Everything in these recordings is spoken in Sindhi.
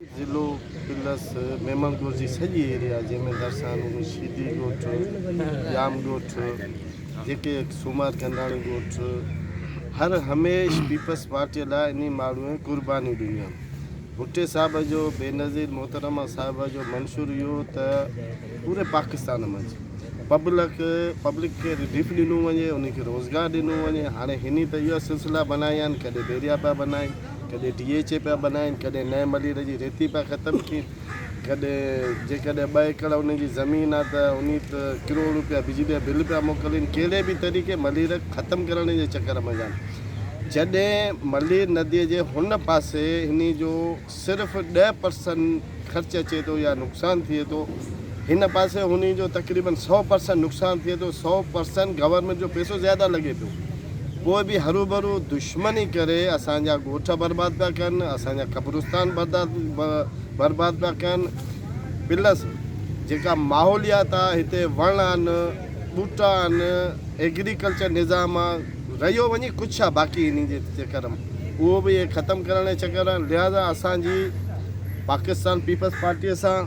ضلعو پلس ميمڻ ڳوٺ جي سڄي ايريا جنهن ۾ درسانون، شيدي ڳوٺ، ڄام ڳوٺ، جيڪي سومار ڪنڊاڻي ڳوٺ هر هميشھ پيپلز پارٽي لاء انهي ماڻهوء قربانيون ڏنيون آهن. ڀٽي صاحب جو بينظير محترمه صاحبه جو منشور اهو ته پوري پاڪستان منجھ پبلڪ پبلڪ کي رليف ڏنو وڃي انهي کي روزگار ڏنو وڃي هاڻي هني ته اها سلسلا بنايا آهن ڪڏهن بيريا پيا بنائين ڪڏهن ڊي ايڇ اي پيا بنائين ڪڏهن نئين ملير جي ريتي پيا ختم ڪين ڪڏهن جيڪڏهن ٻه ايڪڙ انهن جي زمين آ ته انهي ته ڪروڙ روپيا بجلي جا بل پيا موڪلين ڪهڙي به طريقي ملير ختم ڪرڻ جي چڪر منجھ آهن جڏهن ملير ندي جي هن پاسي هني جو صرف 10% خرچ اچي ٿو يا نقصان ٿئي ٿو هن پاسي هني جو تقريبن 100% نقصان ٿئي ٿو 100% گورنمينٽ جو پئسو زياده لڳي پيو پوء به هروڀرو دشمني ڪري اسان جا ڳوٺ برباد پيا ڪن اسان جا قبرستان برباد پيا ڪن پلس جيڪا ماحوليات آ هتي وڻ آهن ٻوٽا آهن ايگريڪلچر نظام آ رهيو وڃي ڪجهه آ باقي انهي جي چڪر ۾ اهو به اهي ختم ڪرڻ جي چڪر آهن لهذا اسان جي پاڪستان پيپلز پارٽي سان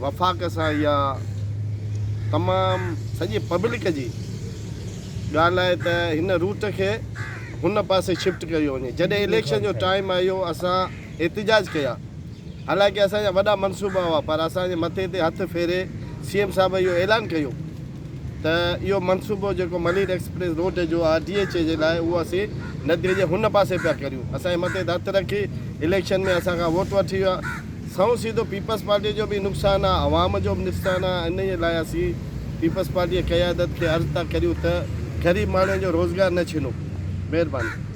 وفاق سان اها تمام سڄي پبلڪ جي ڳالهه آهي ته هن روٽ کي هن پاسي شفٽ ڪيو وڃي جڏهن اليڪشن جو ٽائيم آيو اسان احتجاج ڪيا حالانڪه اسان جا وڏا منصوبا هئا پر اسان جي مٿي تي هٿ ڦيري سي ايم صاحب اهو اعلان ڪيو ته اهو منصوبو جيڪو ملير ايڪسپريس روڊ جو آهي ڊي ايڇ اي جي لاء اهو اسين ندي جي هن پاسي پيا ڪريون اسان جي مٿي تي هٿ رکي اليڪشن ۾ اسان کان ووٽ وٺي ويا سنئون سيڌو پيپلز پارٽي جو به نقصان آهي عوام جو به نقصان آهي انهي لاء اسين پيپلز پارٽي جي قيادت کي عرض ٿا ڪريون ته غريب ماڻهن جو روزگار نه ڇنو مهرباني.